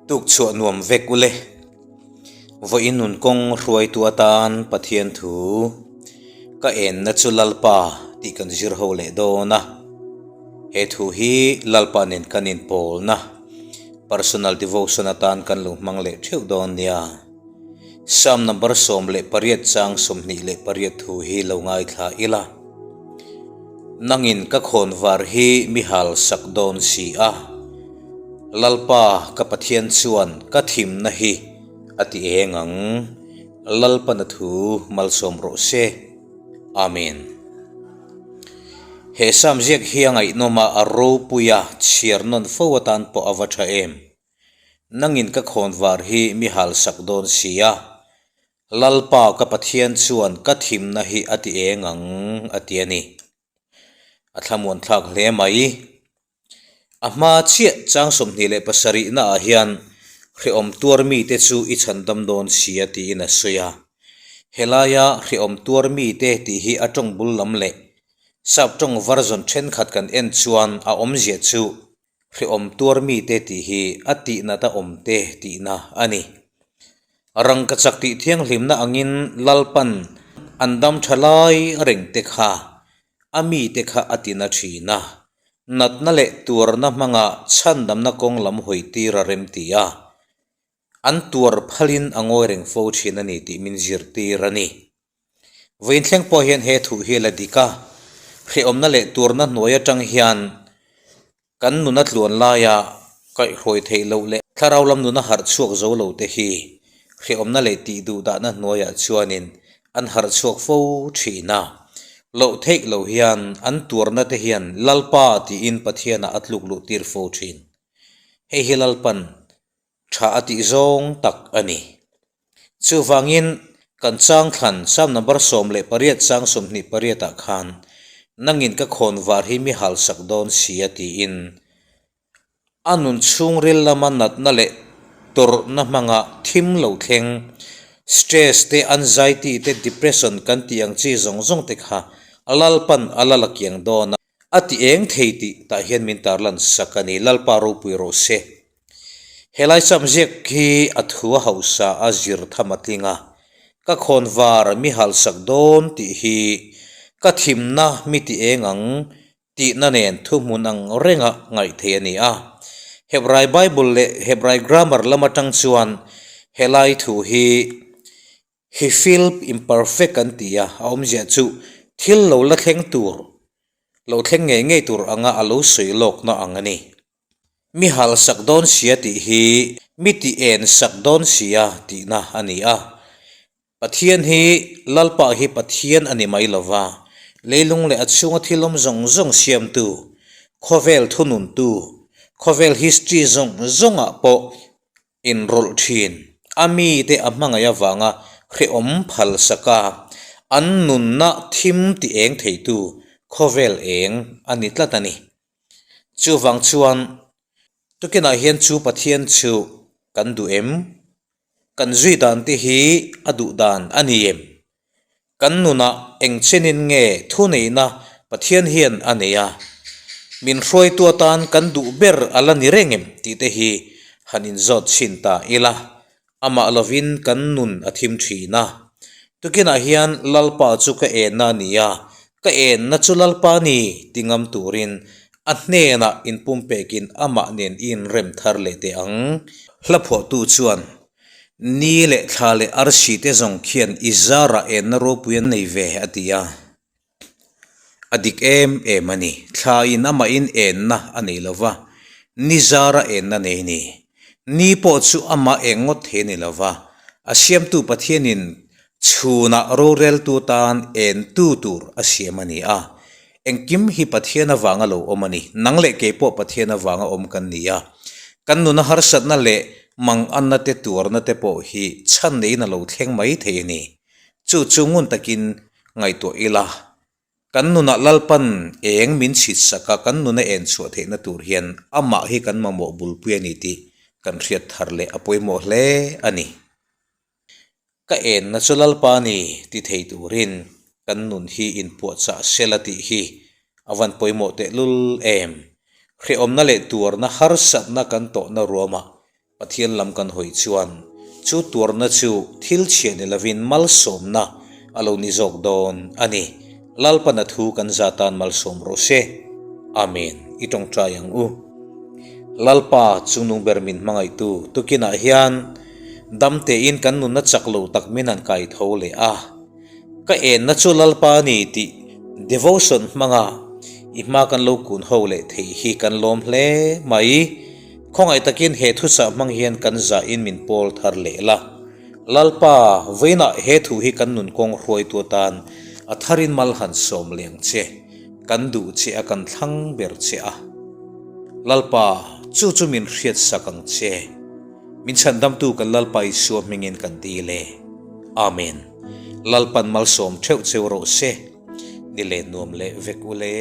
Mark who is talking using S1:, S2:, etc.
S1: Tukchhuah nuam vek ule. Vawiin nun kawng hruaitu atan Pathian thu ka enna chu Lalpa tih kan zir ho leh dawn a. He thu hi Lalpa nen kan inpawlna, personal devotion atan kan lo hmang leh theuh dawn nia. Psalm number 18 chang 28 thu hi lo ngaithla ila. Nangin ka khawnvar hi mi hal sak dawn si a. Lalpa ka Pathian chuan ka thimna hi a ti eng ang. Lalpana thu malsawm rawh se. Amen. He Psalm ziak hi a ngaihnawm a, a ropui a, chhiar nawn fo atan pawh a va tha em. Nangin ka khawnvar hi mi halsak dawn si a, Lalpa ka Pathian chuan ka thimna hi a ti eng ang, a ti a ni. A thlamuan thlak hle mai. A hma chiah chang 27 naah hian hrehawm tuar mite chu i chhandam dawn si a tiin a sawi a. Helaia hrehawm tuar mite tih hi a tawng bul lam leh sap tawng version thenkhat kan en chuan a awmzia chu Hrehawm tuar mite tih hi a tihna ta awmte tihna a ni. Rangkachak tih thianghlimna angin Lalpan an dam tha lai rengte kha a mite kha a tina thin a, natna leh tuarna hmanga chhandamna kawng lam hawi tir a rem ti a, an tuar phalin a ngawi reng fo thin a ni tih min zirtir a ni. Vawiin thleng pawh hian he thuh hi a la dik a, hrehawmna leh turna hnuai atang hian kan nuna tluan laia kaihhruai theih loh leh thlarau lam nuna harh chhuak zo lo te hi hrehawmna leh tih duh dahna hnuaiah chuanin an harh chhuak fo thin a. Loh theih loh hian an tuarna te hian Lalpa tiin Pathianah a tluk luh tir fo thin. Hei hi Lalpan tha a tih zawng tak a ni. Chuvangin kan chang thlan Psalm number 18 chang 28 ah khan nangin ka khawn var hi mi halsak dawn si a tiin a nun chhungril lama natna leh tawrhna hmanga thim lo thleng stress te anxiety te depression kan tih ang chi zawng zawng te kha Lalpan a la la kiang dawn a. A ti eng thei tih tah hian min tarlan sak a ni, Lalpa ropui rawh se. Helai cham ziak hi a thu a hausa a zir tham a tling a, ka khawnvar mi halsak dawn tih hi ka thimna mi ti eng ang tihna nen thuhmun ang renga ngaih theih a ni a. Hebrai Bible leh Hebrai Grammar lam atang chuan helai thu hi Hi feel imperfect an ti a, a awmzia chu thil lo la thleng tur, lo thleng ngei ngei tur anga a lo sawi lawkna ang a ni. Mi hal sak dawn sia tih hi mi ti en sak dawn sia tihna a ni a. Pathian hi Lalpa hi Pathian a ni mai lova, leilung leh a chhunga thil awm zawng zawng siamtu, khawvel thununtu, khawvel history zawng zawngah pawh inrawlh thin. A mite a hmangaih avanga hrehawm phal sak a, an nunna thim ti eng theitu khawvel eng a ni tlat a ni. Chuvang chuan tukinah hian chu Pathian chu kan duh em? Kan zui dan te hi a duh dan a ni em? Kan nunah eng chenin nge thuneihna Pathian hian a nei a, min hruaitu atan kan duh ber a la ni reng em tih te hi han inzawt chhin ta ila, amah lovin kan nun a thim thin a. Tukinah hian Lalpa chu ka enna a ni a, ka enna chu Lalpa a ni ti ngam turin a hnenah inpumpekin amah nen i inrem thar leh teh ang. Hla phuahtu chuan Ni leh thla leh arsi te zawng khian i zarah enna ropui an nei ve, a ti a. A dik em em a ni. Thla in amahin enna a nei lo va, ni zara enna nei a ni. Ni pawh chu amah eng ngawt thei a ni lo va, a siamtu Pathianin chhunah roreltu tan entu tur a siam a ni a. Engkim hi Pathian avanga lo awm a ni. Nang leh kei pawh Pathian avanga awm kan ni a. Kan nuna harsatna leh manganna te tuarna te pawh hi chhan neiin a lo thleng mai thei a ni. Chu chu ngun takin ngaihtuah ila, kan nunah Lalpan eng min chhit sak a, kan nuna en chhuah theihna tur hian amah hi kan mamawh bulpui a ni tih kan hriat thar leh a pawimawh hle a ni. Ka enna chu Lalpa ni ti thei turin kan nun hi inpuahchah sela tih hi a van pawimawh tehlul em. Hrehawmna leh tuarna harsatna kan tawhna ruamah Pathian lam kan hawi chuan chu tuarna chu thil chhia ni lovin malsawmna a lo ni zawk dawn a ni. Lalpana thu kan za tan malsawm rawh se. Amen. I tawngtai ang u. Lalpa chungnung ber min hmangaihtu tukinah hian dam tein kan nunna chak lo tak min han kai tho leh a. Ka enna chu Lalpa a ni tih devotion hmanga i hma kan lo kun ho leh theih hi kan lawm hle mai. Khawngaih takin he thuchah hmang hian kan zahin min pawl thar leh la. Lalpa, vawiinah he thu hi kan nun kawng hruaitu atan a tharin mal han sawm leh ang che. Kan duh che a, kan thlang ber che a. Lalpa, chu chu min hriatsak ang che. Min chhandamtu kan Lalpa Isua hmingin kan dil e. Amen. Lalpan malsawm theuh cheu rawh se. Ni leh nuam leh vek u le.